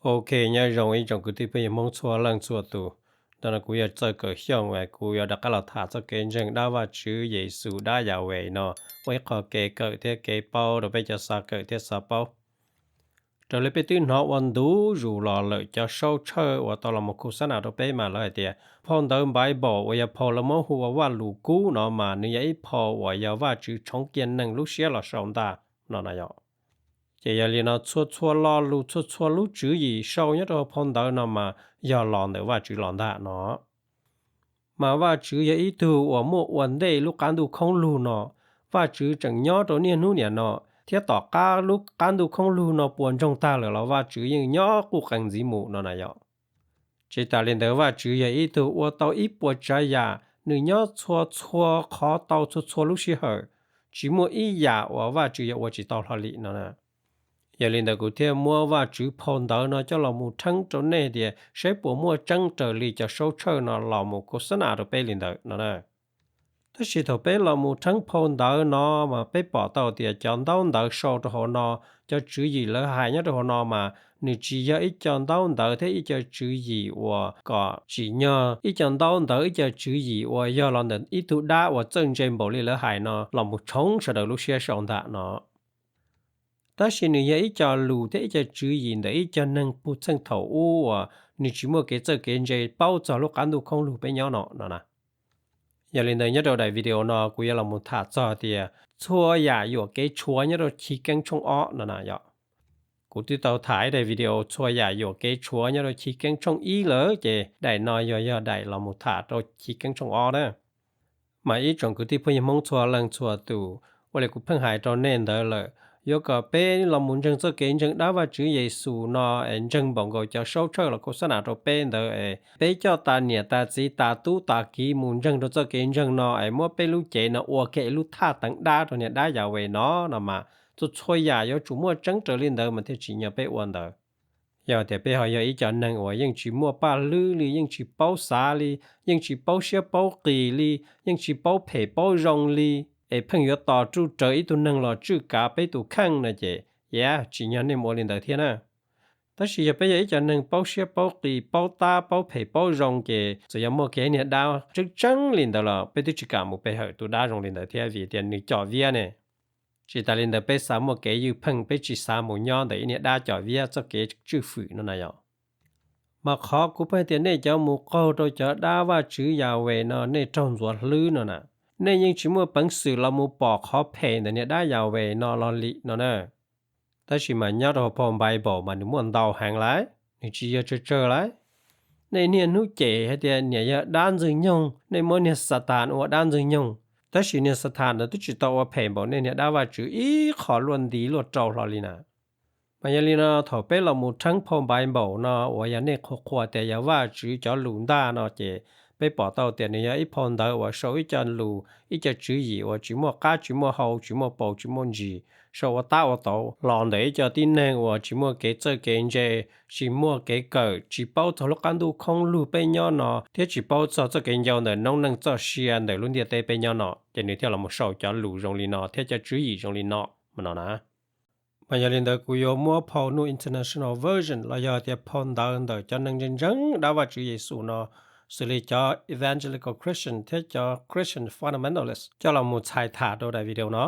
Ok, nyob zoo ib tsoom kwv tij phooj ywg Hmoob txhua leej txhua tus. Ntawm no kuv yog Txawj Kawm Xyooj, kuv yuav rov qab los tham txoj kev ntseeg dab Vajtswv Yexus dab Yahweh no ua ib qho kev kawm thiab kev paub rau peb cov xav kawm thiab xav paub. Raws li peb twb hnov ua ntu zus los lawm, cov saub tshawj uas tau los mus khus xab nas rau peb mas lawv hais tias phau ntawv Bible uas yog phau lawv muab hu ua Vajluskub no mas nws yog ib phau uas yog Vajtswv tshoov kiag neeg lub siab los sau ntag no na yom. Ces yog li no txhua txhua lo lus, txhua txhua lub tswv yim sau nyob rau hauv phau ntawv no mas yog los ntawm Vajtswv los ntag no. Mas Vajtswv yog ib tug uas muaj ua ntej lub qab ntuj khoob lug no. Vajtswv tseem nyob rau niaj hnub niam no, thiab tom qab lub qab ntuj khoob lug no puas ntsoog tag lawm los Vajtswv yeej nyob quj qees ntxiv mus no na yom. Tsis tas li ntawd, Vajtswv yog ib tug ua tau ib puas tsav yam, nws nyob txhua txhua qhov tau txhua txhua lub sij hawm, tsis muaj ib yam uas Vajtswv yuav ua tsis tau hlo li no. Yog li ntawd kuv thiaj muab Vajtswv phau ntawv no coj los mus rheeb rau nej tias saib puas muaj tseeb raws li cov saub tshawj no los mus khus xab nas rau peb li ntawd no na. Tab sis thaum peb los mus rheeb phau ntawv no mas peb pom tau tias cov ntaub ntawv sau rau hauv no, cov tswv yim lawv hais nyob rau hauv no mas nws tsis yog ib co ntaub ntawv thiab ib co tswv yim uas kom tsim nyog ib co ntaub ntawv ib co tswv yim uas yog los ntawm ib tug dab uas txawj ntse npaum li lawv hais no los mus tshoov sawv daws lub siab sau ntag no. Tab sis nws yog ib co lus thiab ib co tswv yim ntawm ib co neeg puag txheej thaum ub uas nws tsis muaj kev txawj kev ntse paub txog lub qab ntuj khoob lug peb nyob no no na. Yog li ntawd nyob rau daim video no kuv yuav los mus tham txog tias txhua yam yuam kev tshuav nyob rau Chiv Keeb tshooj ob no na yom. Kuv twb tau tham ib daim video txhua yam yuam kev tshuav nyob rau Chiv Keeb tshooj ib lawm, ces daim no yog yog daim los mus tham rau Chiv Keeb tshooj ob na. Mas ib tsoom kwv tij phooj ywg Hmoob txhua leej txhua tus, ua li kuv pheej hais rau nej ntawd lawm, yuav kom peb los mus ntseeg txoj kev ntseeg dab Vajtswv Yexus no es ntseeg npaum nkaus cov saub tshawj los khus xab nas rau peb ntawd es peb coj tas niam tas txiv tas tub tas kiv mus ntseeg rau txoj kev ntseeg no es muab peb lub cev no ua kiag ib lub thaj teev dab rau niag dab Yahweh no no mas txhua txhua yam yuav tsum muaj tseeb raws li ntawd mas thiaj tsim nyog peb ua ntawd. Yog tias peb ho yog ib co neeg uas yeej tsis muaj paj hlwb li, yeej tsis paub xav li, yeej tsis paub siab paub qis li, yeej tsis paub phem paub zoo li, es pheej yuav tos ruj raws ib tug neeg los tswj kav peb tus kheej no ces, yam tsim nyog nej mus ua li ntawd thiab na. Tab sis yog peb yog ib co neeg paub siab paub qis, paub tab paub phem paub zoo ces txawm yog muaj kiag niag dab tseeb tseeb li ntawd los peb twb tsis kam mus pe hawm tus dab zoo li ntawd thiab vim tias nws com viab ne. Tsis tas li ntawd peb xav muaj kev ywj pheej, peb tsis xav mus nyob ntawm ib niag dab com viab txoj kev tswj fwm no na yom. Mas qhov kuv pheej tias nej cov mus qaug rau cov dab Vajtswv Yahweh no nej raug ntxuav hlwb no na, nej yeej tsis muaj peev xwm los mus pom qhov phem ntawm niag dab Yahweh no los li no na. Tab sis mas nyob rau hauv phau Bible mas nws muaj ntau heev lawm, nws tsis yog tsawg tsawg lawm. Nej niaj hnub cem hais tias niam yog dab ntxwg nyoog, nej muab niag Xatas ua dab ntxwg nyoog, tab sis niag Xatas ntawd twb tsis tau ua phem npaum nej niag dab Vajtswv ib qho luaj nti luaj rau hlo li na. Mas yog li no thaum peb los mus rheeb phau Bible no uas yog nej qhuas qhuas tias yog Vajtswv cov lus ntag no ces peb pom tau tias nws yog ib phau ntawv uas sau ib co lus, ib co tswv yim uas tsis muaj qab tsis muaj hau, tsis muaj paus tsis muaj ntsis, sau ua tab ua tauv los ntawm ib co tib neeg uas tsis muaj kev txawj kev ntse, tsis muaj kev kawm, tsis paub txog lub qab ntuj khoob lug peb nyob no thiab tsis paub txog txoj kev ncau ntawm noob neej txoj sia ntawm lub ntiaj teb peb nyob no, ces nws thiaj los mus sau cov lus zoo li no thiab cov tswv yim zoo li no mas no na. Mas yog li ntawd kuv yuav muab phau New International Version los yog tias phau ntawv ntawm cov neeg ntseeg ntseeg dab Vajtswv Yexus no, xws li cov Evangelical Christian thiab cov Christian Fundamentalist coj los mus txhais tham rau daim video no.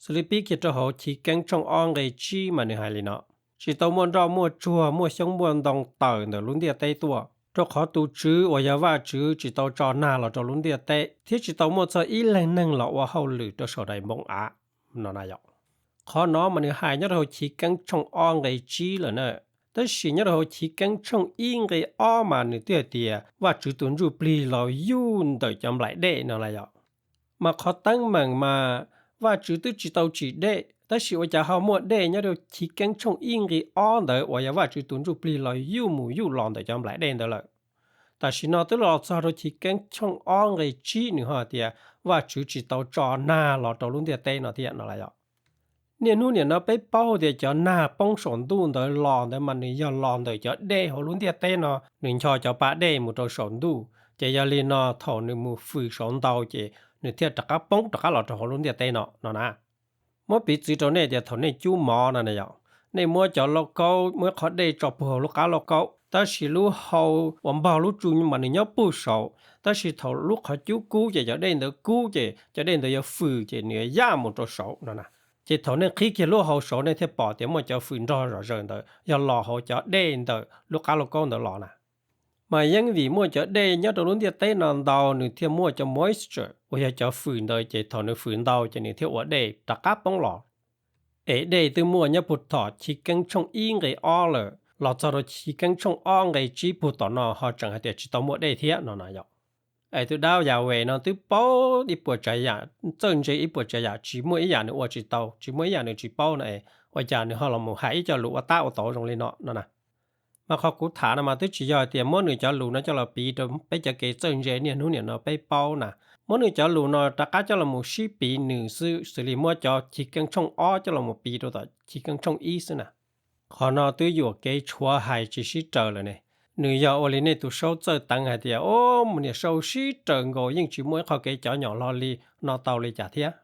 Xws li pib kiag rau hauv Chiv Keeb tshooj ob nqe tsib mas nws hais li no: Tsis tau muaj nroj muaj tsuag muaj xyoob muaj ntoo tawm ntawm lub ntiaj teb tuaj, rau qhov tus Tswv uas yog Vajtswv tsis tau tso nag los rau lub ntiaj teb, thiab tsis tau muaj txog ib leeg neeg los ua hauj lwm rau saum daim npoo av no na yom. Qhov no mas nws hais nyob rau hauv Chiv Keeb tshooj ob nqe tsib lawm na. Tab sis nyob rau hauv Chiv Keeb tshooj ib nqe ob mas nws twb hais tias Vajtswv tus ntsuj plig los yuj ntawm cov nplaim dej no na yom. Mas qhov teeb meem mas Vajtswv twb tsis tau tsim dej, tab sis ua cas ho muaj dej nyob rau Chiv Keeb tshooj ib nqe ob ntawd uas yog Vajtswv tus ntsuj plig los yuj mus yuj los ntawm cov nplaim dej ntawd lawm. Tam sim no twb los txog rau Chiv Keeb tshooj ob nqe tsib nws ho tias Vajtswv tsis tau tso nag los rau lub ntiaj teb no thiab no las yom. Niaj hnub niam no peb paub tias cov nag poob saum ntuj ntawd los ntawd mas nws yog los ntawm cov dej hauv lub ntiaj teb no, nws ncho cov pas dej mus rau saum ntuj, ces yog li no thaum nws mus fwm saud ntau ces nws thiaj rov qab poob rov qab los rau hauv lub ntiaj teb no no na. Muab piv txwv rau nej tias thaum nej cub mov no na yom, Nej muab cov lauj kaub, muab qhov dej tso puag hauv lub qab lauj kaub, tab sis lub hau uas npog lub tsu mas nws nyob puag saud, tab sis thaum lub qhov cub kub ces cov dej ntawd kub ces cov dej ntawd yuav fwm ces nws yuav yaj mus rau saud no na. Ces thaum nej qhib kiag lub hau saud nej thiaj pom tias muaj cov fwm nrog zom zaws ntawd yog los hauv cov dej ntawm lub qab lauj kaub ntawd los na. Mas yeej vim muaj cov dej nyob rau lub ntiaj teb no ntau nws thiaj muaj cov moisture uas yog cov fwm ntawd ces thaum nws fwm ntau ces nws thiaj ua dej rov qab poob los. Es dej twb muaj nyob puag tom Chiv Keeb tshooj ib nqe ob lawm los txog rau Chiv Keeb tshooj ob nqe tsib puag tom no ho tseem hais tias tsis tau muaj dej thiab no na yom. Es tus dab Yahweh no twb paub ib puas tsav yam, txawj ntse ib puas tsav yam, tsis muaj ib yam nws ua tsis tau, tsis muaj ib yam nws tsis paub no es ua cas nws ho los mus hais ib co lus ua tab ua tauv zoo li no no na. Mas qhov kuv tham no mas twb tsis yog hais tias muab nws cov lus no coj los piv rau peb cov kev txawj ntse niaj hnub niam no peb paub na. Muab nws cov lus no rov qab coj los mus sib piv nws xwb, xws li muab cov Chiv Keeb tshooj ob coj los mus piv rau tom Chiv Keeb tshooj ib xwb na. Qhov no twb yuam kev tshuav hais tsis sib raws lawm ne. Nws yog ua li nej tus saub txawj teev hais tias, o, mus niam sau sib raws nkaus yeej tsis muaj ib qho kev cov nyom hlo li no tau li cas thiab.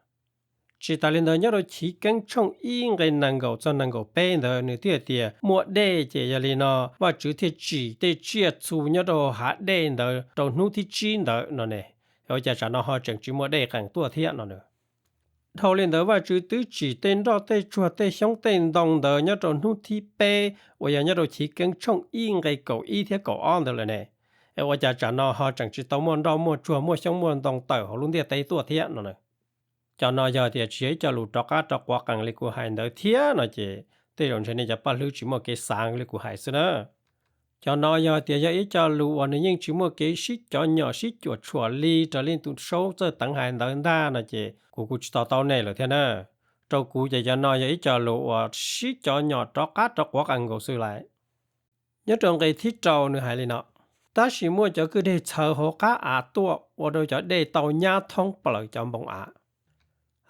Tsis tas li ntawd nyob rau Chiv Keeb tshooj ib nqe nees nkaum txog nees nkaum peb ntawd nws thiaj hais tias muaj dej ces yog li no Vajtswv thiaj tsim tej tsiaj txhu nyob rau hav dej ntawd rau hnub thib tsib ntawd no ne. Ua cas tsam no ho tseem tsis muaj dej qees tuaj thiab no na. Dhau li ntawd Vajtswv twb tsim tej nroj tej tsuag tej xyoob tej ntoo ntawd nyob rau hnub thib peb uas yog nyob rau Chiv Keeb tshooj ib nqe kaum ib thiab kaum ob ntawd lawm ne. Es ua cas tsam no ho tseem tsis tau muaj nroj muaj tsuag muaj xyoob muaj ntoo tawm hauv lub ntiaj teb tuaj thiab no na. Cov no yog tias tsis yog ib co lus rov qab rov quav qees li kuv hais ntawd thiab no ces tej zaum ntshe nej cov paj hlwb tsis muaj kev xav li kuv hais xwb na. Cov no yog tias yog ib co lus uas nws yeej tsis muaj kev sib cov nyom sib cuam tshuam li raws li tus saub txawj teev hais ntawd ntag no ces kuv kuj tsis to taub nej lawm thiab na. Rau kuv ces cov no yog ib co lus uas sib cov nyom rov qab rov quav qees nkaus xwb lawm. Nyob rau nqe thib rau nws hais li no, tab sis muaj cov kwj deg txhawv hauv qab av tuaj ua rau cov dej tau nyab thoob plaws cov npoo av.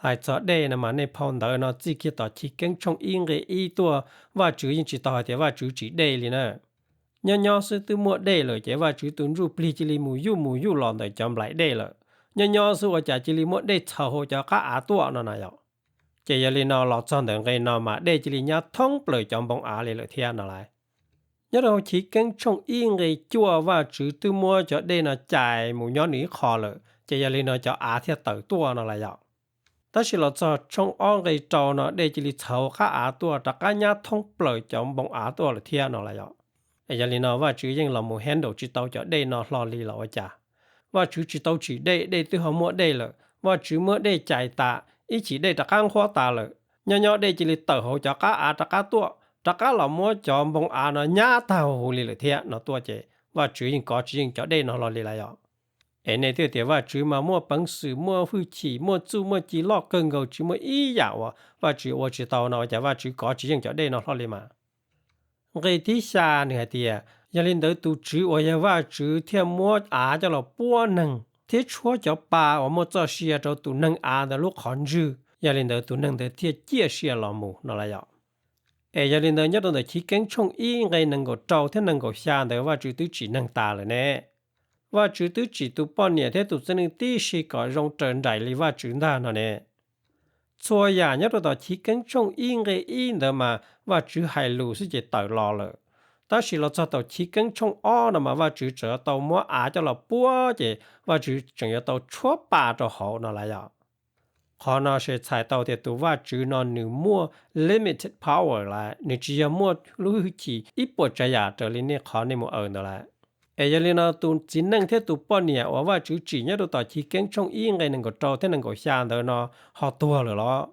Hais txog dej no mas nej phau ntawv no txij kiag tom Chiv Keeb tshooj ib nqe ib tuaj, Vajtswv yeej tsis tau hais tias Vajtswv tsim dej li na. Nyob nyob xwb twb muaj dej lawm ces Vajtswv tus ntsuj plig cia li mus yuj mus yuj los ntawm cov nplaim dej lawm. Nyob nyob xwb ua cas cia li muaj dej txhawv hauv cov qab av tuaj no na yom. Ces yog li no los txog ntawm nqe no mas dej cia li nyab thoob plaws cov npoo av li lawm thiab no lauj. Nyob rau Chiv Keeb tshooj ib nqe cuaj Vajtswv twb muab cov dej no cais mus nyob nws ib qho lawm ces yog li no cov av thiaj tawm tuaj no lauj yom. Tab sis los txog tshooj ob nqe rau no dej cia li txhawv hauv qab av tuaj rov qab nyab thoob plaws cov npoo av tuaj lawm thiab no lauj yom. Es yog li no Vajtswv yeej los mus handle tsis tau cov dej no hlo li los ua cas. Vajtswv tsis tau tsim dej, dej twb ho muaj dej lawm, Vajtswv muab dej cais tas, ib chim dej rov qab nqhuab tas lawm, nyob nyob dej cia li tawm hauv cov qab av rov qab tuaj, rov qab los muab cov npoo av no nyab tag huv li lawm thiab no tuaj ces Vajtswv yeej kov tsis yeej cov dej no hlo li lauj yom. Es nej twb tias Vajtswv mas muaj peev xwm, muaj hwj chim, muaj txuj muaj ci loj kawg nkaus tsis muaj ib yam uas Vajtswv ua tsis tau no ua cas Vajtswv kov tsis yeej cov dej no hlo li mas. Nqe thib xya nws hais tias, yog li ntawd tus Tswv uas yog Vajtswv thiaj muab av coj los puab neeg thiab tshuab cov pa uas muaj txoj sia rau tus neeg av ntawd lub qhov ntswg, yog li ntawd tus neeg ntawd thiaj ciaj sia los mus no lauj yom. Es yog li ntawd nyob rau ntawm Chiv Keeb tshooj ib nqe nees nkaum rau thiab nees nkaum xya ntawd Vajtswv twb tsim neeg tas lawm ne. Vajtswv twb tsim tus poj niam thiab tus txiv neej tib si kom zoo raws nraim li Vajtswv ntag no ne. Txhua yam nyob rau tom Chiv Keeb tshooj ib nqe ib ntawd mas Vajtswv hais lus xwb ces tawm los lawm. Tab sis los txog tom Chiv Keeb tshooj ob no mas Vajtswv tseem yuav tau muab av coj los puab ces Vajtswv tseem yuav tau tshuab pa rau hauv no lauj yom. Qhov no se txhais tau tias tus Vajtswv no nws muaj limited power lawm, nws tsis yog muaj lub hwj chim ib puas tsav yam raws li nej qhov nej mus aws ntawd lawm. Es yog li no tus txiv neej thiab tus poj niam uas Vajtswv tsim nyob rau tom Chiv Keeb tshooj ib nqe nees nkaum rau thiab nees nkaum xya ntawd no ho tuag lawm los?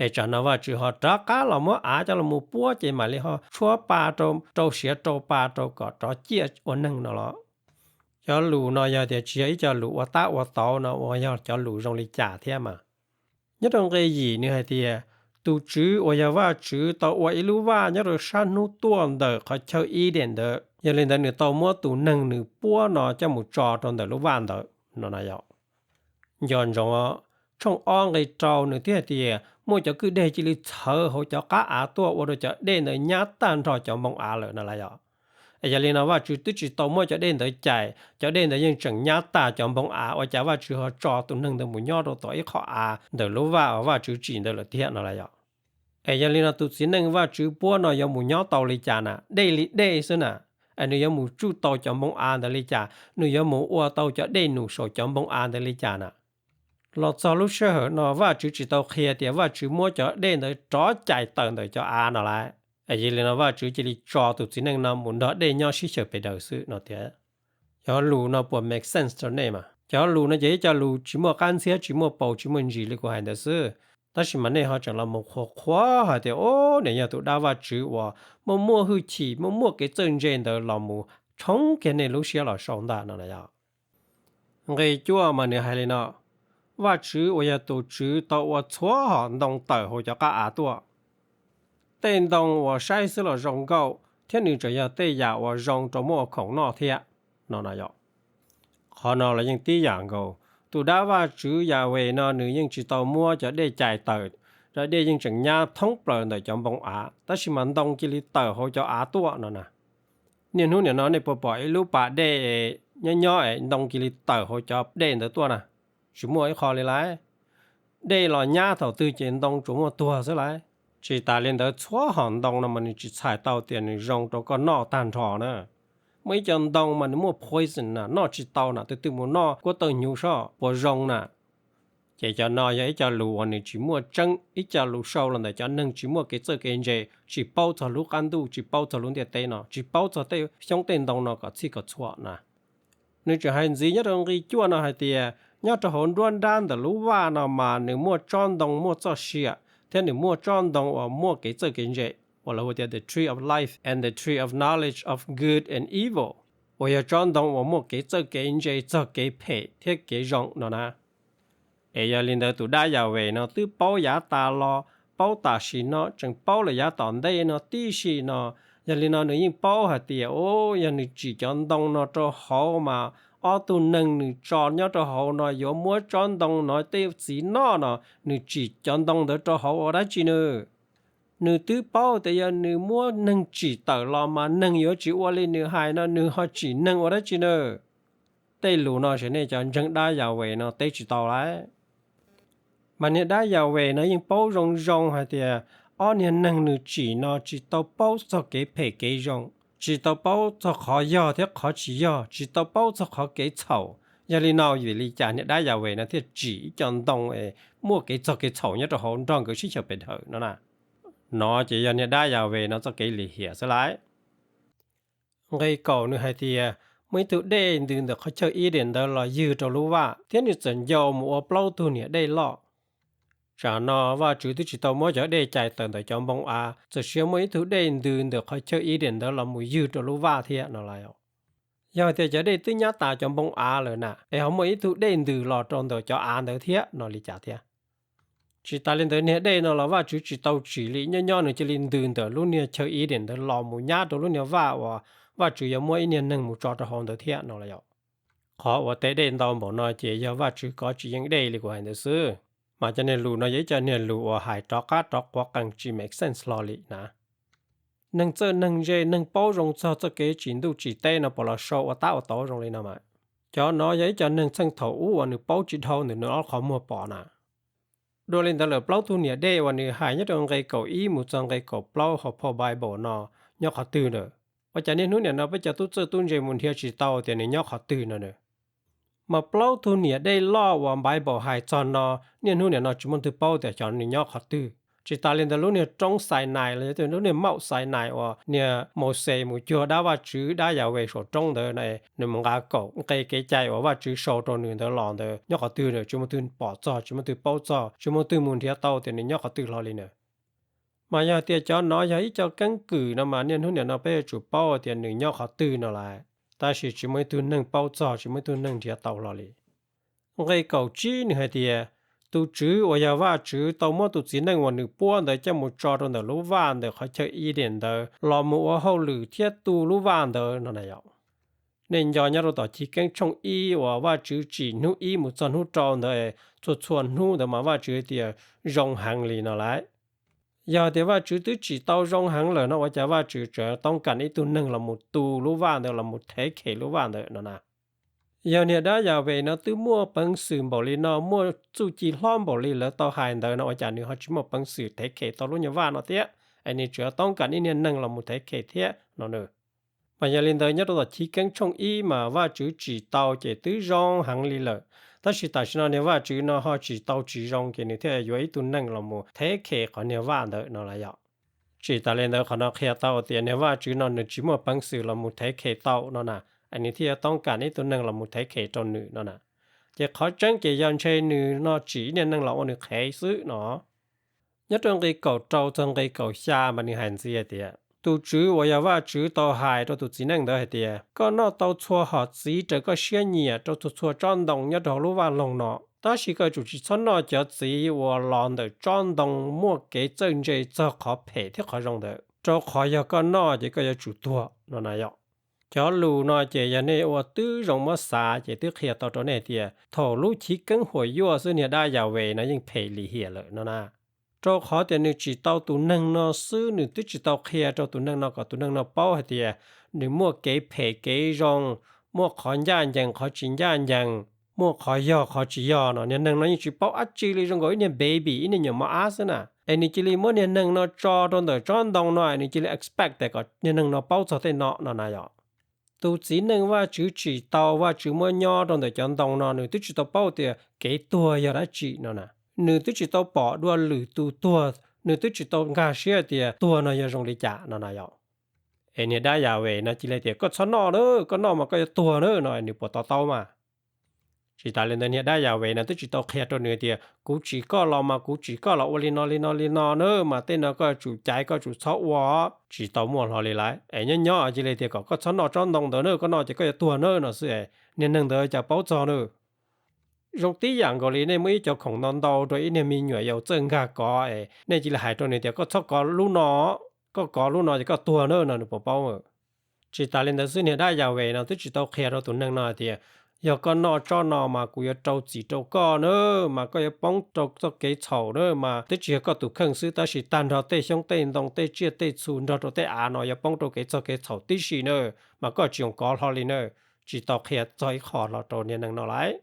Es tsam no Vajtswv ho rov qab los muab av coj los mus puab ces mam li ho tshuab pa rau, rau siav rau pa rau kom rov ciaj ua neeg no los? Cov lus no yog tias tsis yog ib co lus ua tab ua tauv no uas yog cov lus zoo li cas thiab mas. Nyob rau nqe yim nws hais tias, tus Tswv uas yog Vajtswv tau ua ib lub vaj nyob rau sab hnub tuaj ntawm qhov chaw Eden ntawd, yog li ntawd nws tau muab tus neeg nws puab no coj mus tso rau ntawm lub vaj ntawd no na yom. Nco ntsoov, tshooj ob nqe rau nws thiaj hais tias muaj cov kwj deg cia li txhawv hauv cov qab av tuaj ua rau cov dej ntawd nyab tag nrho cov npoo av lawm no lauj yom. Es yog li no Vajtswv twb tsis tau muab cov dej ntawd cais, cov dej ntawd yeej tseem nyab tag cov npoo av, ua cas Vajtswv ho tso tus neeg ntawd mus nyob rau tom ib qho av ntawm lub vaj uas Vajtswv tsim ntawd lawm thiab no lauj yom. Es yog li no tus txiv neej Vajtswv puab no yuav mus nyob tau li cas na? Dej li dej xwb na. Es nws yuav mus tsuj tau cov npoo av ntawd li cas? Nws yuav mus ua tau cov dej num saum cov npoo av ntawd li cas na? Los txog lub sij hawm no Vajtswv tsis tau qhia tias Vajtswv muab cov dej ntawd rov cais tawm ntawm cov av no lawm. Es yog li no Vajtswv cia li tso tus txiv neej no mus nrog dej nyob sib xyaw pes daws xwb no tiag. Cov lus no puas make sense rau nej mas? Cov lus no ces ib co lus tsis muaj qab ntxhiab, tsis muaj paus, tsis muaj ntsis li kuv hais ntawd xwb. Tab sis mas nej ho tseem los mus qhuas qhuas hais tias, o, nws yog tus dab Vajtswv uas muaj muaj hwj chim, muaj muaj kev txawj ntse ntawd los mus tshoob kiag nej lub siab los sau ntag no na yog. Nqe cuaj mas nws hais li no: Vajtswv uas yog tus Tswv tau ua txhua hom ntoo tawm hauv cov qab av tuaj. Tej ntoo uas saib xwb los zoo nkauj, thiab nws tseem yog tej yam uas zoo rau muaj ua khoom noj thiab no na yog. Qhov no los yeej tib yam nkaus, tus dab Vajtswv Yahweh no nws yeej tsis tau muab cov dej cais tawm, cov dej yeej tseem nyab thoob plaws ntawm cov npoo av, tab sis mas ntoo cia li tawm hauv cov av tuaj no na. Niaj hnub nim no nej puas pom ib lub pas dej nyob nyob es ntoo cia li tawm hauv cov dej ntawd tuaj na? Tsis muaj ib qho li lawm. Dej los nyab thaum twg ces ntoo tsuas muaj tuag xwb lawm. Tsis tas li ntawd txhua hom ntoo no mas nws tsis txhais tau tias nws zoo rau koj noj tag nrho na. Muaj ib co ntoo mas nws muaj poison na, noj tsis tau na, tus twg mus noj kuab tauj hnyuv soj puas zoo na. Ces cov no yog ib co lus uas nws tsis muaj tseeb, ib co lus sau los ntawm cov neeg tsis muaj kev txawj kev ntse, tsis paub txog lub qab ntuj, tsis paub txog lub ntiaj teb no, tsis paub txog tej xyoob tej ntoo no kom txhij kom txhua na. Nws tseem hais ntxiv nyob rau nqe cuaj no hais tias nyob rau hauv nruab nrab ntawm lub vaj no mas nws muaj tsob ntoo muaj txoj sia, thiab nws muaj tsob ntoo uas muaj kev txawj kev ntse, uas lawv hu tias the tree of life and the tree of knowledge of good and evil, uas yog tsob ntoo uas muaj kev txawj kev ntse txog kev phem thiab kev zoo no na. Es yog li ntawd tus dab Yahweh no twb paub yav tas los, paub tam sim no, tseem paub lawm yav tom ntej no tib si no. Yog li no nws yeej paub hais tias, o, yog nws tsim cov ntoo no rau hauv mas ob tug neeg nws tso nyob rau hauv no yuav muab tsob ntoo no tej txiv noj no, nws tsim cov ntoo ntawd rau hauv ua dab tsi nws? Nws twb paub tias yog nws muab neeg tsim tawm los mas neeg yuav tsis ua li nws hais no, nws ho tsim neeg ua dab tsi nws? Tej lus no ces nej cov ntseeg dab Yahweh no teb tsis tau lawm. Mas niag dab Yahweh no yeej paub zoo zoo hais tias ob niag neeg nws tsim no tsis tau paub txog kev phem kev zoo, tsis tau paub txog qhov yog thiab qhov tsis yog, tsis tau paub txog qhov kev txhaum. Yog li no vim li cas niag dab Yahweh no thiaj tsim ib co ntoo es muaj kev txog kev txhaum nyob rau hauv nrog nkawd sib xyaw pes daws no na? No ces yog niag dab Yahweh no txoj kev lim hiam xwb lawm. Nqe kaum nws hais tias muaj ib tug dej ntws ntawm qhov chaw Eden ntawd los ywg rau lub vaj, thiab nws txawm ncau mus ua plaub tug niam dej loj. Tsam no Vajtswv twb tsis tau muab cov dej cais tawm ntawm cov npoo av, txawm sia muaj ib tug dej ntws ntawm qhov chaw Eden ntawd los mus ywg rau lub vaj thiab no lawm. Yog tias cov dej twb nyab tas cov npoo av lawm na, es ho muaj ib tug dej ntws los rau ntawm cov av ntawd thiab no li cas thiab? Tsis tas li ntawd niag dej no los Vajtswv tsis tau tsim li, nyob nyob nws cia li ntws ntawm lub niag chaw Eden ntawd los mus nyab rau lub niag vaj uas Vajtswv yuav muab ib niag neeg mus tso rau hauv ntawd thiab no lawm. Qhov uas tej dej ntau npaum no ces yog Vajtswv kov tsis yeej dej li kuv hais ntawd xwb. Mas cov niag lus no yog ib co niag lus uas hais rov qab rov quav qees tsis make sense hlo li na. Neeg txawj neeg ntse, neeg paub zoo txog txoj kev tsim ntuj tsim teb no puas los sau ua tab ua tauv zoo li no mas? Cov no yog ib co neeg txheej thaum ub uas nws paub tsis dhau ntawm nws ob qhov muag pom na. Dua li ntawd lawm plaub tug niam dej uas nws hais nyob rau nqe kaum ib mus txog nqe kaum plaub hauv phau Bible no nyob qhov twg ntawd? Ua cas niaj hnub nim no peb cov tub txawj tub ntse mus nrhiav tsis tau tias nws nyob qhov twg no na? Mas plaub tug niam dej loj uas Bible hais txog no, niaj hnub nim no tsis muaj leej twg paub tias xyov nws nyob qhov twg. Tsis tas li ntawd lub niag roob Xainais los yog lub niag maum Xainais uas niag Mauxes mus cuag dab Vajtswv dab Yahweh saum roob ntawd na, nws mus nqa kaum nqe kev cai uas Vajtswv sau rau nws ntawd los ntawd nyob qhov twg na? Tsis muaj leej twg pom txog, tsis muaj leej twg paub txog, tsis muaj leej twg mus nrhiav tau tias nws nyob qhov twg hlo li na. Mas yog tias cov no yog ib co keeb kwm no mas niaj hnub nim no peb yuav tsum paub tias nws nyob qhov twg no lawm, tab sis tsis muaj ib tug neeg paub txog, tsis muaj ib tug neeg nrhiav tau hlo li. Nqe kaum tsib nws hais tias, tus Tswv uas yog Vajtswv tau muab tus txiv neej uas nws puab ntawd coj mus tso rau ntawm lub vaj ntawm qhov chaw Eden ntawd los mus ua hauj lwm thiab tu lub vaj ntawd no na yom. Nej nco nyob rau tom Chiv Keeb tshooj ib uas Vajtswv tsim hnub ib mus txog hnub rau ntawd, txhua txhua hnub ntawd mas Vajtswv tias zoo heev li no lawm. Yog tias Vajtswv twb tsim tau zoo heev lawm no ua cas Vajtswv tseem toob kas ib tug neeg los mus tu lub vaj ntawd, los mus thev khem lub vaj ntawd no na? Yog niag dab Yas Ves no twb muaj peev xwm npaum li no, muaj txuj ci hlob npaum li lawv tau hais ntawd no, ua cas nws ho tsis muaj peev xwm thev khem tau lub nyuag vaj no thiab? Es nws tseem toob kam ib niag neeg los mus thev khem thiab no na. Mas yog li ntawd nyob rau tom Chiv Keeb tshooj ib mas Vajtswv tsim tau ces twb zoo heev li lawm, tab sis tam sim no niag Vajtswv no ho tsim tau tsis zoo ces nws thiaj yuav ib tug neeg los mus thev khem qhov niag vaj ntawd no las yom. Tsis tas li ntawd, qhov no qhia tau tias niag Vajtswv no nws tsis muaj peev xwm los mus thev khem tau no na, es nws thiaj yuav toob kam ib tug neeg los mus thev khem rau nws no na. Ces qhov tseeb ces yog ntshe nws no tsim ib niag neeg los ua nws qhev xwb no. Nyob rau nqi kaum rau txog nqi kaum xya mas nws hais ntxiv hais tias, tus Tswv uas yog Vajtswv tau hais rau tus txiv neej ntawd hais tias, koj noj tau txhua hom txiv raws koj siab nyiam rau txhua txhua tsob ntoo nyob rau hauv lub vaj loog no, tab sis koj yuav tsum tsis txhob noj cov txiv uas los ntawm tsob ntoo muaj kev txawj ntse txog qhov phem thiab qhov zoo ntawd, rau qhov yog koj noj ces koj yuav tsum tuag no na yom. Cov lus no ces yog nej ua tib zoo muab xav ces twb qhia tau rau nej tias thaum lub chiv keeb huam yuaj xwb niag dab Yas Ves no yeej phem lim hiam lawm no na. Rau qhov tias nws tsim tau tus neeg no xwb, nws twb tsis tau qhia rau tus neeg no kom tus neeg no paub hais tias nws muaj kev phem kev zoo, muaj qhov ncaj ncees qhov tsis ncaj ncees, muaj qhov yog qhov tsis yog no. Niag neeg no yeej tsis paub dab tsi li, zoo nkaus ib niag baby, ib niag nyuam mos ab xwb na. Es nws cia li muab niag neeg no tso rau ntawm tsob ntoo no, nws cia li expect tias kom niag neeg no paub txog tej no no na yom. Tus txiv neej Vajtswv tsim tau, Vajtswv muab nyob rau ntawm cov ntoo no, nws twb tsis tau paub tias kev tuag yog dab tsi no na. Nws twb tsis tau pom dua lwm tus tuag, nws twb tsis tau nkag siab tias tuag no yog zoo li cas no na yom. Es niag dab Yas Ves no cia li tias koj txhob noj na, koj noj mas koj yuav tuag na no, nws puas to taub mas? Tsis tas li ntawd niag dab Yas Ves no twb tsis tau qhia rau nws tias kuv tsim koj los mas kuv tsim koj los ua li no li no li no na, mas tej no koj yuav tsum caiv, koj yuav tsum txhob ua. Tsis tau muaj hlo li lawm, es nyob nyob cia li tias kom koj txhob noj tsob ntoo ntawd na, koj noj ces koj yuav tuag na no xwb. Niag neeg ntawd cas paub txog na. Zoo tib yam nkaus li nej muab ib co khoom ntau ntau rau ib niag me nyuam yaus txawj nkag kov es nej cia li hais rau nws tias koj txhob kov lub no, koj kov lub no ces koj tuag na no nws puas paub? Tsis tas li ntawd xwb niag dab Yas Ves no twb tsis tau qhia rau tus neeg no hais tias yog koj noj tsob no mas kuv yuav rau txim rau koj na, mas koj yuav poob rau txoj kev txhaum na, mas twb tsis yog koj tus kheej xwb tab sis tag nrho tej xyoob tej ntoo tej tsiaj tej txhu nrog rau tej av no yuav poob rau kev txog kev txhaum tib si na, mas koj tsis zoo kov hlo li na. Tsis tau qhia txog ib qho hlo rau niag neeg no lawm.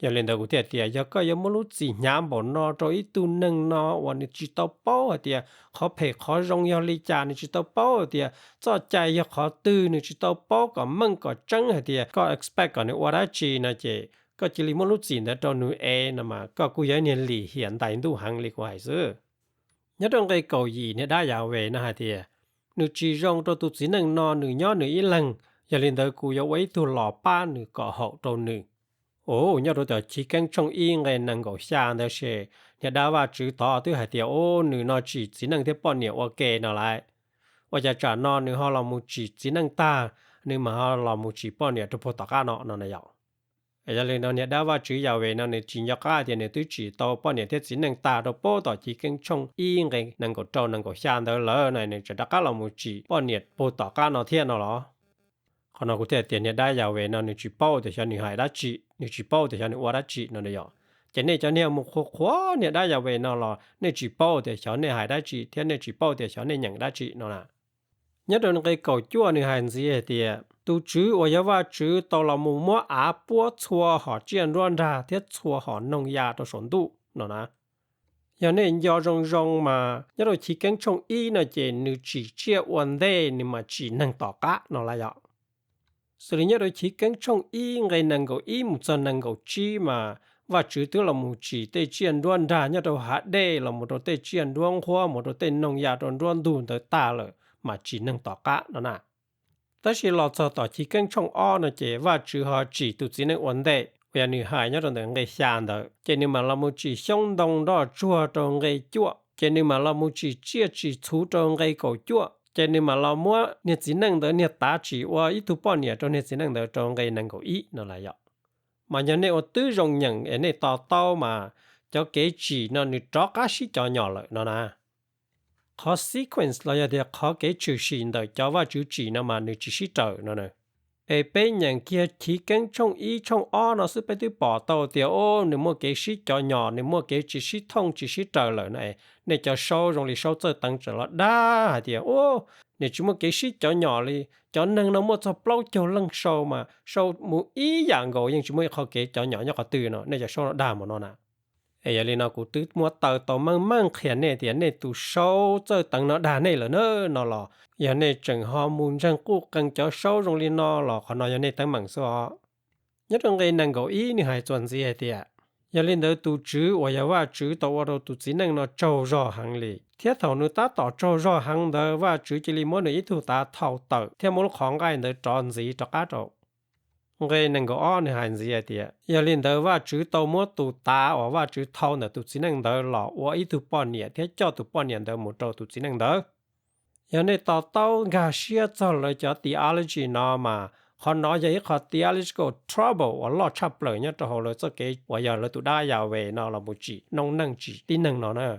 Yog li ntawd kuv thiaj tias yog koj yuav muab lub txim hnyav npaum no rau ib tug neeg no uas nws tsis tau paub hais tias qhov phem qhov zoo yog li cas, nws tsis tau paub hais tias txoj cai yog qhov twg, nws tsis tau paub kom meej kom tseeb hais tias koj expect kom nws ua dab tsi no ces koj cia li muab lub txim ntawd rau nws es no mas koj kuj yog ib niag lim hiam ntais ntuj heev li kuv hais xwb. Nyob rau nqe kaum yim niag dab Yas Ves no hais tias, nws tsis zoo rau tus txiv neej no nws nyob nws ib leeg, yog li ntawd kuv yuav ua ib tug los pab nws kom haum rau nws. Ua nyob rau tom Chiv Keeb tshooj ib nqe nees nkaum xya ntawd ces niag dab Vajtswv tod twb hais tias ua nws no tsim txiv neej thiab poj niam ua ke no lawm. Ua cas tsam no nws ho los mus tsim txiv neej tag, nws mam ho los mus tsim poj niam rau puag tom qab no no na yom. Yog li no niag dab Vajtswv Yas Ves no nws tsis nco qab tias nws twb tsim tau poj niam thiab txiv neej tag rau puag tom Chiv Keeb tshooj ib nqe nees nkaum rau nees nkaum xya ntawd lawm no nws tseem rov qab los mus tsim poj niam puag tom qab no thiab no los? Qhov no kuv thiaj tias niag dab Yas Ves no nws tsis paub tias xyov nws hais dab tsi, nws tsis paub tias xyov nws ua dab tsi no yom. Ces nej cov niag mus qhuas qhuas niag dab Yas Ves no los nej tsis paub tias xyov nej hais dab tsi thiab nej tsis paub tias xyov nej nyeem dab tsi no na. Nyob rau nqe kaum cuaj nws hais ntxiv hais tias tus Tswv uas yog Vajtswv tau los mus muab av puab txhua hom tsiaj nruab nrag thiab txhua hom noog ya rau saum ntuj no na. Yog nej nco zoo zoo mas nyob rau Chiv Keeb tshooj ib no ces nws tsim tsiaj ua ntej nws mam tsim neeg tom qab no lawm yom. Xws li nyob rau Chiv Keeb tshooj ib nqe nees nkaum ib mus txog nees nkaum tsib mas Vajtswv twb los mus tsim tej tsiaj nruab nrag nyob rau hav dej los mus rau tej tsiaj nruab nqhuab mus rau tej noog ya rau nruab ntug ntawd tag lawm mas tsim neeg tom qab no na. Tab sis los txog tom Chiv Keeb tshooj ob no ces Vajtswv ho tsim tus txiv neej ua ntej uas yog nws hais nyob rau ntawm nqe xya ntawd, ces nws mam los mus tsim xyoob ntoo nroj tsuag rau nqe cuaj, ces nws mam los mus tsim tsiaj tsim txhu rau nqe kaum cuaj, ces nws mam los muab niag txiv neej ntawd niag tav tsim ua ib tug poj niam rau niag txiv neej ntawd rau nqe nees nkaum ib no lawm yom. Mas yog nej ua tib zoo nyeem es nej to taub mas cov kev tsim no nws rov qab sib cov nyom lawm no na. Qhov sequence los yog tias qhov kev tshwm sim ntawm cov Vajtswv tsim no mas nws tsis sib raws no na. Es peb nyeem kiag Chivkeeb tshooj ib tshooj ob no xwb peb twb pom tau tias, o, nws muaj kev sib cov nyom, nws muaj kev tsis sib thooj tsis sib raws lawm no es nej cov saub zoo li saub txawj teev tseem los dag hais tias, o, nws tsis muaj kev sib cov nyom li. Cov neeg no muaj txog plaub caug leej sau mas sau mus ib yam nkaus, yeej tsis muaj ib qho kev cov nyom nyob qhov twg no, nej cov saub no dag mus no na. Es yog li no kuv twb muab taw tau meej meej qhia nej tias nej tus saub txawj teev no dag nej lawm na no los, yog nej tseem ho mus ntseeg quj qees cov saub zoo li no los qhov no yog nej teeb meem xwb os. Nyob rau nqe nees nkaum ib nws hais txuas ntxiv hais tias, yog li ntawd tus Tswv uas yog Vajtswv tau ua rau tus txiv neej no tsaug zog heev li, thiab thaum nws tab tom tsaug zog heev ntawd Vajtswv cia li muab nws ib tug tav thau tawm thiab muab lub qhov nqaij ntawd rov ntxiv rov qab rau. Nqe nees nkaum ob nws hais ntxiv hais tias, yog li ntawd Vajtswv tau muab tus tav uas Vajtswv thau ntawm tus txiv neej ntawd los ua ib tug poj niam thiab coj tus poj niam ntawd mus rau tus txiv neej ntawd. Yog nej to taub nkag siab txog lawv cov theology no mas qhov no yog ib qho theological trouble uas loj tshaj plaws nyob rau hauv lawv txoj kev uas yog lawv tus dab Yahweh no los mus tsim noob neej tsim tib neeg no na.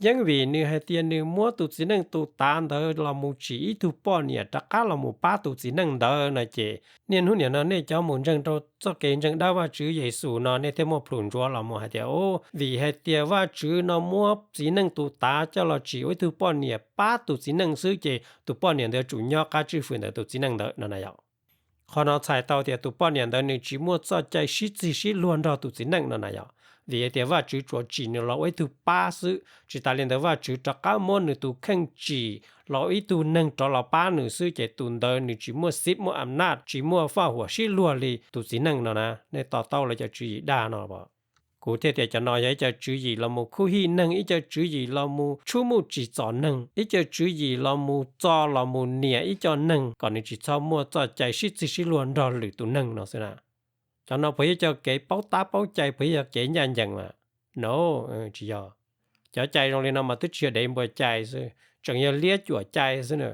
Yeej vim nws hais tias nws muab tus txiv neej tus tav ntawd los mus tsim ib tug poj niam rov qab los mus pab tus txiv neej ntawd no ces niaj hnub niam no nej cov mus ntseeg rau txoj kev ntseeg dab Vajtswv Yexus no nej thiaj muaj plhus ntsuav los mus hais tias, o, vim hais tias Vajtswv no muab txiv neej tus tav coj los tsim ua ib tug poj niam pab tus txiv neej xwb ces tus poj niam ntawd tsum nyob qab tswj fwm ntawm tus txiv neej ntawd no na yom. Qhov no txhais tau tias tus poj niam ntawd nws tsis muaj txoj cai sib txig sib luag nrog tus txiv neej no na yom, vim hais tias Vajtswv tsuas tsim nws los ua ib tug pab xwb. Tsis tas li ntawd Vajtswv rov qab muab nws tus kheej tsim los ib tug neeg rov los pab nws xwb ces tus ntawd nws tsis muaj xib muaj am naj tsis muaj faj huam sib luag li tus txiv neej no na. Nej to taub lawv cov tswv yim dag no. Kuv thiaj tias cov no yog ib co tswv yim los mus khuj hij neeg, ib co tswv yim los mus tshub muj tsim txom neeg, ib co tswv yim los mus txo los mus niam ib co neeg kom nws tsis txhob muaj txoj cai sib txig sib luag nrog lwm tus neeg no xwb na. Cov no puas yog cov kev paub tab paub cai, puas yog cov kev ncaj ncees mas? No, tsis yog. Cov cai zoo li no mas twb tsis yog dev npua cai xwb, tseem yog liab cuam cai xwb na.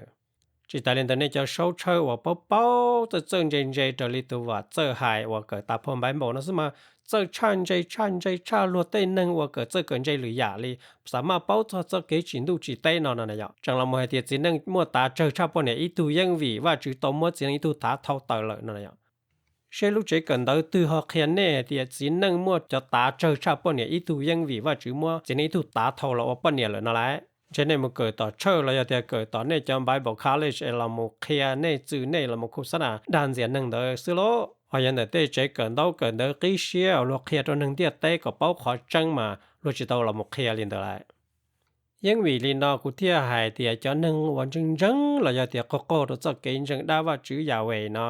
Tsis tas li ntawd nej cov saub tshawj uas paub paub txawj txawj ntse ntse raws li tus vam txawj hais uas kawm tas phau Npaiv Npaum no xwb mas txawj tshaj ntse tshaj ntse tshaj luag tej neeg uas kawm txawj kawm ntse lwm yam li, xav maj paub txog txoj kev tsim ntuj tsim teb no no na yom. Tseem los mus hais tias txiv neej muaj tav tsawg tshaj poj niam ib tug yeej vim Vajtswv tau muab txiv neej ib tug tav thau tawm lawm no na yom. Seb lub tsev kawm ntawv twg ho qhia nej hais tias txiv neej muaj cov tav tsawg tshaj poj niam ib tug yeej vim Vajtswv muab txiv neej ib tug tav thau los ua poj niam lawm no lauj? Ntshe nej mus kawm tom tshawj los yog tias kawm tom nej cov Bible College es los mus qhia nej txwm nej los mus khus xab nas dag ntxias neeg ntawd xwb lauj. Ho yog ntawm tej tsev kawm ntaub kawm ntawv qib siab uas luag qhia rau neeg ntiaj teb kom paub qhov tseeb mas luag tsis tau los mus qhia li ntawd lauj. Yeej vim li no kuv thiaj hais tias cov neeg uas ntseeg ntseeg los yog tias qaug qaug rau txoj kev ntseeg dab Vajtswv Yahweh no,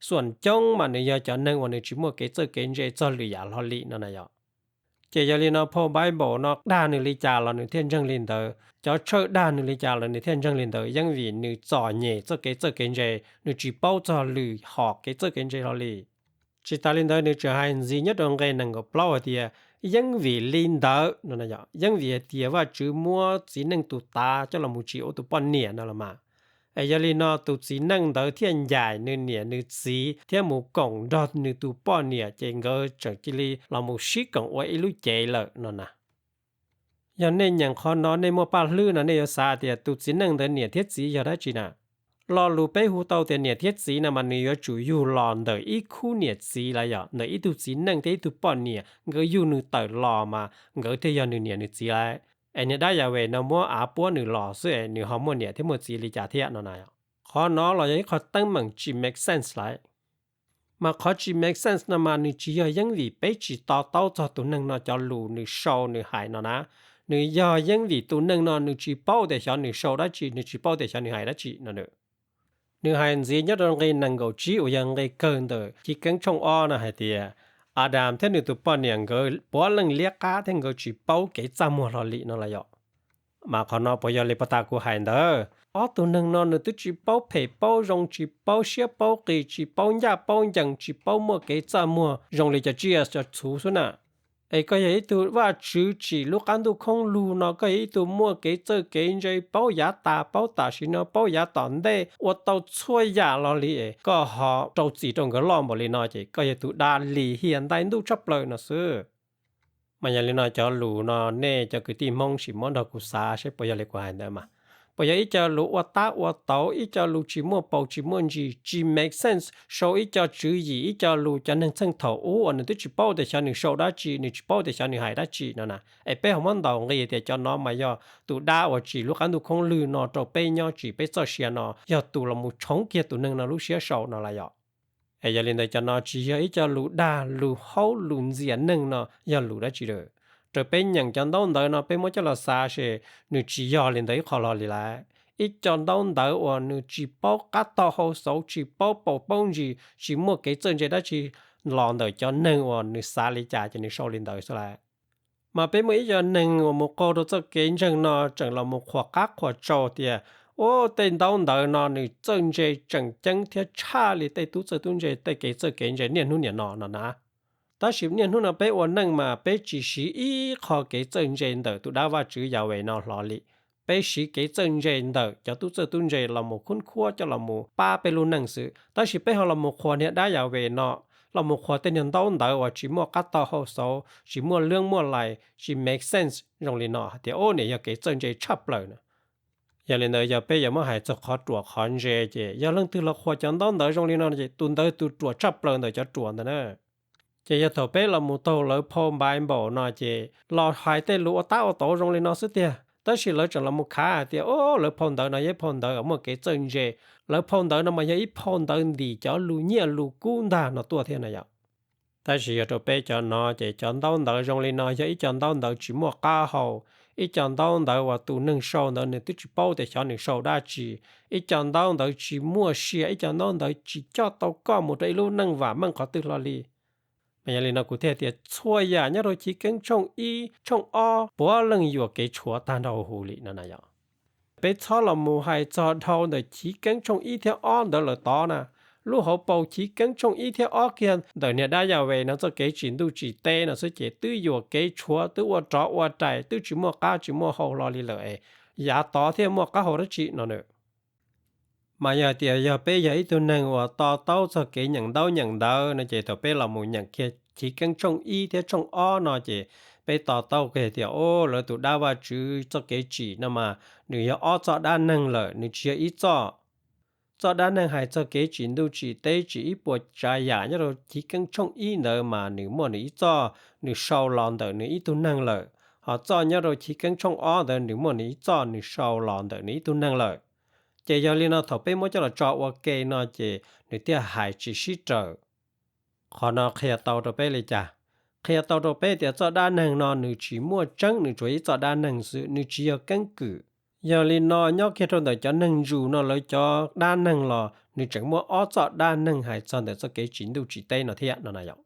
xuam coob mas nws yog cov neeg uas nws tsis muaj kev txawj kev ntse txog lwm yam hlo li no na yom. Ces yog li no phau Bible no dag nws li cas los nws thiaj ntseeg li ntawd, cov tshawj dag nws li cas los nws thiaj ntseeg li ntawd, yeej vim nws txom nyem txoj kev txawj kev ntse, nws tsis paub txog lwm hom kev txawj kev ntse hlo li. Tsis tas li ntawd nws tseem hais ntxiv nyob rau nqe nees nkaum plaub hais tias, yeej vim li ntawd no, yeej vim hais tias Vajtswv muab txiv neej tus tav coj los mus tsim ua tus poj niam no los mas, es yog li no tus txiv neej ntawd thiaj ncaim nws niam nws txiv thiab mus koom nrog nws tus poj niam ces nkawd tseem cia li los mus sib koom ua ib lub cev lawm no na. Yog nej nyeem qhov no nej muaj paj hlwb no nej yuav xav tias tus txiv neej ntawd niam thiab txiv yog dab tsi na? Lo lus peb hu tau tias niam thiab txiv no mas nws yuav tsum yug los ntawm ib khub niam txiv los yog ntawm ib tug txiv neej thiab ib tug poj niam nkawd yug nws tawm los mas nkawd thiaj yog nws niam nws txiv lauj. Es niag dab Yahweh no muab av puab nws los xwb es nws ho muaj niam thiab muaj txiv li cas thiab no na? Qhov no los yog ib qho teeb meem tsis make sense lauj. Mas qhov tsis make sense no mas nws tsis yog yeeb vim peb tsis to taub txog tus neeg no cov lus nws sau nws hais no na. Nws yog yeeb vim tus neeg no nws tsis paub tias xyov nws sau dab tsi, nws tsis paub tias xyov nws hais dab tsi no. Nws hais ntxiv nyob rau nqe nees nkaum tsib uas yog nqe kawg ntawm Chivkeeb tshooj ob no hais tias, Adam thiab nws tus poj niam nkawd puav leej liab qab thiab nkawd tsis paub kev txaj muag hlo li no los yom. Mas qhov no puas yog li puag ta kuv hais ntawd? Ob tug neeg no nws twb tsis paub phem paub zoo, tsis paub siab paub qis, tsis paub ncaj paub ncees, tsis paub muaj kev txaj muag zoo li cov tsiaj cov txhu xwb na. Es koj yog ib tug Vajtswv tsim lub qab ntuj khoob lug no, koj yog ib tug muaj kev txawj kev ntse, paub yav tas paub tam sim no paub yav tom ntej, ua tau txhua yam los li es koj ho rau txim rau nkawd loj npaum li no ces koj yog tus dab lim hiam ntais ntuj tshaj plaws no xwb. Mas yog li no cov lus no nej cov kwv tij Hmoob sim muab nrog kuv xav seb puas yog li kuv hais ntawd mas. Puas yog ib co lus ua tab ua tauv, ib co lus tsis muaj paus tsis muaj ntsis, tsis make sense, sau ib co tswv yim, ib co lus cov neeg txheej thaum ub uas nws twb tsis paub tias xyov nws sau dab tsi, nws tsis paub tias xyov nws hais dab tsi no na? Es peb ho muab ntaus nqi tias cov no mas yog tus dab uas tsim lub qab ntuj khoob lwg no rau peb nyob, tsim peb txoj sia no, yog tus los mus tshoov kiag tus neeg no lub siab sau no lawm yom? Es yog li ntawd cov no tsis yog ib co lus dag, lus haub lus ntxias neeg no yog lus dab tsi lawm? Raws peb nyeem cov ntaub ntawv no peb muab coj los xav ces nws tsis yog li ntawd ib qho hlo li lawm. Ib co ntaub ntawv uas nws tsis paub qab tog hau xauv, tsis paub paus paub ntsis, tsis muaj kev txawj ntse dab tsi los ntawm cov neeg uas nws xav li cas ces nws sau li ntawd xwb lawm. Mas peb muaj ib co neeg uas mus qaug rau txoj kev ntseeg no tseem los mus qhuas qab qhuas tsau tias, u, tej ntaub ntawv no nws txawj ntse tseem ceeb thiab tshaj li tej tub txawj tub ntse tej kev txawj kev ntse niaj hnub niam no no na. Tab sis niaj hnub no peb ua neej mas peb tsis siv ib qho kev txawj ntse ntawm tus dab Vajtswv Yahweh no hlo li. Peb siv kev txawj ntse ntawm cov tub txawj tub ntse los mus khub khuab coj los mus pab peb lub neej xwb, tab sis peb ho los mus qhuas niag dab Yahweh no, los mus qhuas tej niag ntaub ntawv uas tsis muaj qab tog hau xauv, tsis muaj lwb muaj lais, tsis make sense zoo li no hais tias, u, niam yog kev txawj ntse tshaj plaws na. Yog li ntawd yog peb yuav muab hais txog qhov ruam qhov ntse ces yog leej twg los qhuas cov ntaub ntawv zoo li no ces tus ntawd tus ruam tshaj plaws ntawm cov ruam ntawd na. Ces yog thaum peb los mus taug lawv phau Npaiv Npaum no ces los hais tej lus ua tab ua tauv zoo li no xwb tiag, tab sis lawv tseem los mus khav hais tias, u, lawv phau ntawv no yog ib phau ntawv muaj kev txawj ntse, lawv phau ntawv no mas yog ib phau ntawv ntim cov lus nyiaj lus kub ntag no tuaj thiab na yom. Tab sis yog rau peb cov no ces cov ntaub ntawv zoo li no yog ib co ntaub ntawv tsis muaj qab hau, ib co ntaub ntawv uas tus neeg sau ntawd nws twb tsis paub tias xyov nws sau dab tsi, ib co ntaub ntawv tsis muaj sia, ib co ntaub ntawv tsis coj tau koj mus rau ib lub neej vam meej qhov twg hlo li. Mas yog li no kuv thiaj tias txhua yam nyob rau Chiv Keeb tshooj ib tshooj ob puav leej yuam kev tshuav tag nrho huv li no na yom. Peb txhob los mus hais txog dhau ntawm Chiv Keeb tshooj ib thiab ob ntawd lawm tod na. Lub hauv paus Chiv Keeb tshooj ib thiab ob kiag ntawm niag dab Yahweh no txoj kev tsim ntuj tsim teb no xwb ces twb yuam kev tshuav, twb ua rov ua rais, twb tsis muaj qab tsis muaj hau hlo li lawm es yav tod thiaj muaj qab hau dab tsi no na. Mas yog hais tias yog peb yog ib tug neeg uas to taub txog kev nyeem ntaub nyeem ntawv no ces thaum peb los mus nyeem kiag Chiv Keeb tshooj ib thiab tshooj ob no ces peb to taub kiag tias, o, lawv tus dab Vajtswv txoj kev tsim no mas nws yog ob txoj dab neeg lawm, nws tsis yog ib txoj. Txoj dab neeg hais txog kev tsim ntuj tsim teb tsim ib puas tsav yam nyob rau Chiv Keeb tshooj ib ntawd mas nws muaj nws ib txoj, nws sau los ntawm nws ib tug neeg lawm. Ho txoj nyob rau Chiv Keeb tshooj ob ntawd nws muaj nws ib txoj, nws sau los ntawm nws ib tug neeg lawm. Ces yog li no thaum peb muab coj los tso ua ke no ces nws thiaj hais tsis sib raws. Qhov no qhia tau rau peb li cas? Qhia tau rau peb tias txoj dab neeg no nws tsis muaj tseeb, nws tsuas ib txoj dab neeg xwb, nws tsis yog keeb kwm. Yog li no nyob kiag rau ntawm cov neeg ntsus no lawv cov dab neeg los nws tseem muaj ob txoj dab neeg hais txog ntawm txoj kev tsim ntuj tsim teb no thiab no na yom.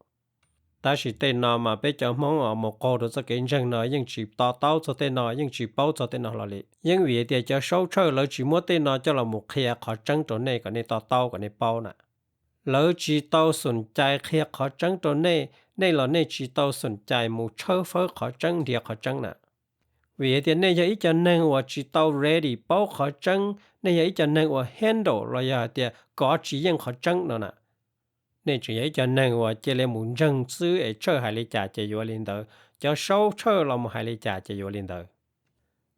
Tab sis tej no mas peb cov Hmoob uas mus qaug rau txoj kev ntseeg no yeej tsis to taub txog tej no, yeej tsis paub txog tej no hlo li. Yeej vim tias cov saub tshawj lawv tsis muab tej no coj los mus qhia qhov tseeb rau nej kom nej to taub kom nej paub na. Lawv tsis tau xoom cai qhia qhov tseeb rau nej, nej los nej tsis tau xoom cai mus tshawb fawb qhov tseeb nrhiav qhov tseeb na. Vim hais tias nej yog ib co neeg uas tsis tau ready paub qhov tseeb, nej yog ib co neeg uas handle los yog hais tias kov tsis yeej qhov tseeb no na. Nej tseem yog ib co neeg uas cia li mus ntseeg xwb es tshawj hais li cas ces yuav li ntawd, cov saub tshawj los mus hais li cas ces yuav li ntawd.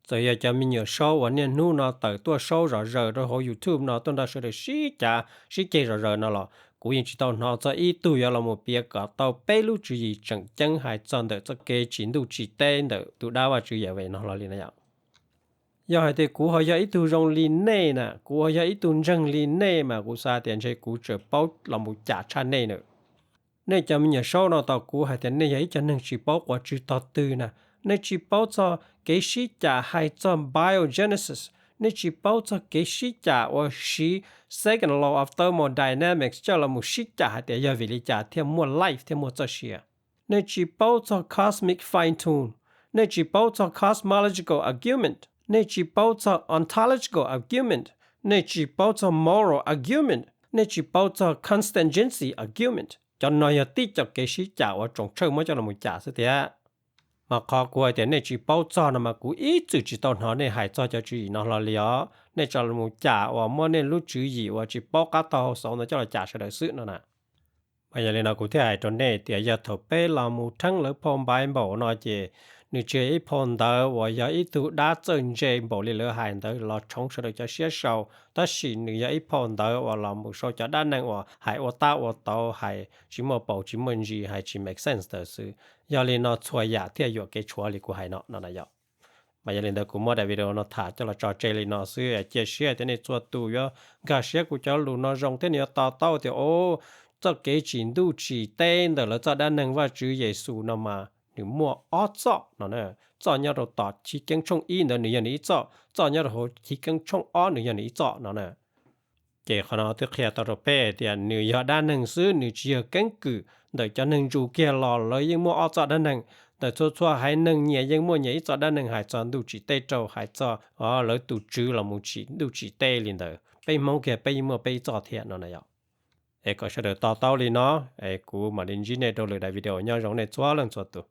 Txawm yog cov me nyuam saub uas niaj hnub no tawm tuaj saub zom zaws rau hauv YouTube no tuaj nrog sawv daws sib cav sib ceg zom zaws no los kuv yeej tsis tau hnov txog ib tug yuav los mus piav kom tau peb lub tswv yim tseem ceeb hais txog ntawm txoj kev tsim ntuj tsim teb ntawm tus dab Vajtswv Yahweh no hlo li na yom. Yog hais tias kuv ho yog ib tug zoo li nej na, kuv ho yog ib tug ntseeg li nej mas kuv xav tias ntshe kuv tseem paub los mus cam tshaj nej na. Nej cov me nyuam saub no tau kuv hais tias nej yog ib co neeg tsis paub quas tswv tog twg na. Nej tsis paub txog kev sib cam hais txog biogenesis, nej tsis paub txog kev sib cam uas siv second law of thermodynamics coj los mus sib cam hais tias yog vim li cas thiaj muaj life thiaj muaj txoj sia. Nej tsis paub txog cosmic fine tune, nej tsis paub txog cosmological argument, nej tsis paub txog ontological argument, nej tsis paub txog moral argument, nej tsis paub txog constangency argument. Cov no yog tib co kev sib cam uas tsoom tshawj muab coj los cam xwb tiag. Mas qhov kuv hais tias nej tsis paub txog no mas kuv ib txwm tsis tau hnov nej hais txog cov tswv yim no hlo li os. Nej tso los cam uas muab nej lub tswv yim uas tsis paub qab tog hau xauv ntawd coj los cam sawv daws xwb no na. Mas yog li no kuv thiaj hais rau nej tias yog thaum peb los mus theeb lawv phau Npaiv Npaum no ces Nws tsis yog ib phau ntawv uas yog ib tug dab txawj ntse npaum li lawv hais ntawd los tshoov sawv daws cov siab sau, tab sis nws yog ib phau ntawv uas los mus sau cov dab neeg uas hais ua tab ua tau, hais tsis muaj paus tsis muaj ntsis, hais tsis make sense ntawd xwb. Yog li no txhua yam thiaj yuam kev tshuav li kuv hais no no na yom. Mas yog li ntawd kuv muab daim video no tham coj los tso tseg li no xwb, cia siab tias nej txhua tus yuav nkag siab kuv cov lus no zoo thiab nej yuav to taub tias o, txoj kev tsim ntuj tsim teb ntawm lawv txoj dab neeg Vajtswv Yexus no mas nws muaj ob txoj no na. Txoj nyob rau tom Chiv Keeb tshooj ib ntawd nws yog nws ib txoj, txoj nyob rau hauv Chiv Keeb tshooj ob nws yog nws ib txoj no na. Ces qhov no twb qhia tau rau peb tias nws yog dab neeg xwb, nws tsis yog keeb kwm. Ntawm cov neeg ntsuj kiag los lawv yeej muaj ob txoj dab neeg. Ntawm txhua txhua haiv neeg nyias yeej muaj nyias ib txoj dab neeg hais txog ntuj tsim teb rau hais txog lawv tus Tswv los mus tsim ntuj tsim teb li ntawd. Peb Hmoob kiag peb yeej muaj peb ib txoj thiab no na yom. Es kom sawv daws to taub li no, es kuv mam li ntsib nej rau lwm daim video. Nyob zoo nej txhua leej txhua tus.